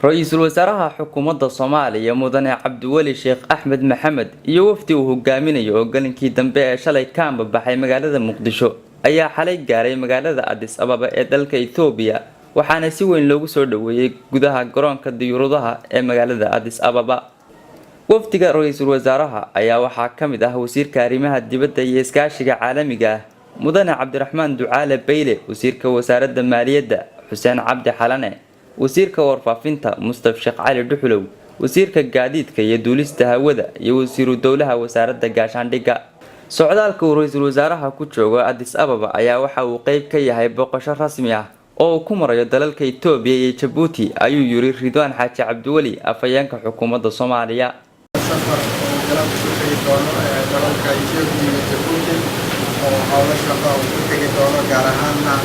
Ra-iisul wasaaraha xukuumadda Soomaaliya, Mudane Cabdiweli Sheekh Axmed Maxamed, iyo wafdi uu hogaaminayo oo galinkii dambe ee shalay ka ambabaxay magaalada Muqdisho ayaa xalay gaaray magaalada Addis Ababa ee dalka Ethoobiya, waxaana si weyn loogu soo dhaweeyey gudaha garoonka diyuuradaha ee magaalada Addis Ababa. Wafdiga ra-iisul wasaaraha ayaa waxaa ka mid ah wasiirka arrimaha dibadda iyo iskaashiga caalamiga ah, Mudane Cabdiraxmaan Ducaale Bayle, wasiirka wasaaradda maaliyadda, Xuseen Cabdi Xalane, wasiirka warfaafinta, Mustaf Sheekh Cali Dhuxulow, wasiirka gaadiidka iyo duulista hawada, iyo wasiiru dowlaha wasaaradda gaashaandhigga. Socdaalka uu ra-iisul wasaaraha ku joogo Addis Ababa ayaa waxa uu qeyb ka yahay booqasho rasmi ah oo uu ku marayo dalalka Itoobiya iyo Jabuuti, ayuu yiri Ridwaan Xaaji Cabdiweli, afhayeenka xukuumadda Soomaaliya. Safar oo galabta ku tegi doono dalalka Ethiopia iyo Jabuuti oo howlo shaqo uu ku tegi doono, gaar ahaanna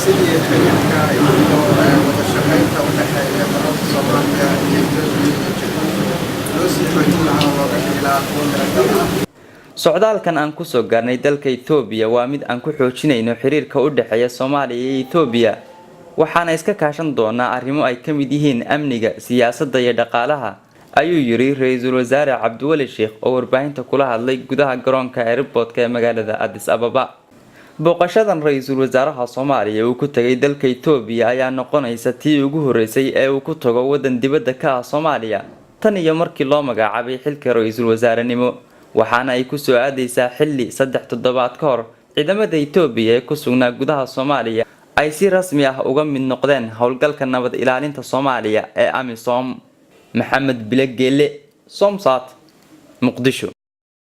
sidii xiriirka iyo wada shaqaynta u dhexeeya dalalka Soomaaliya iyo Ethiopia iyo Jabuuti loo sii xoojin lahaa oo looga dhigi lahaa kuwo miradhal ah. Socdaalkan aan kusoo gaarnay dalka Ethoobiya waa mid aan ku xoojinayno xiriirka u dhexeeya Soomaaliya iyo Ethoobiya, waxaana iska kaashan doonaa arrimo ay ka mid yihiin amniga, siyaasadda iyo dhaqaalaha, ayuu yiri ra-iisul wasaare Cabdiweli Sheekh oo warbaahinta kula hadlay gudaha garoonka airportka ee magaalada Addis Ababa. Booqashadan ra-iisul wasaaraha Soomaaliya uu ku tegay dalka Itoobiya ayaa noqonaysa tii ugu horeysay ee uu ku tago waddan dibadda ka ah Soomaaliya tan iyo markii loo magacaabay xilka ra-iisul wasaarenimo, waxaana ay kusoo aadaysaa xilli 3 toddobaad ka hor ciidamada Itoobiya ee ku sugnaa gudaha Soomaaliya ay si rasmi ah uga mid noqdeen howlgalka nabad ilaalinta Soomaaliya ee AMISOM. Maxamed Bile Geele, Somsat, Muqdisho.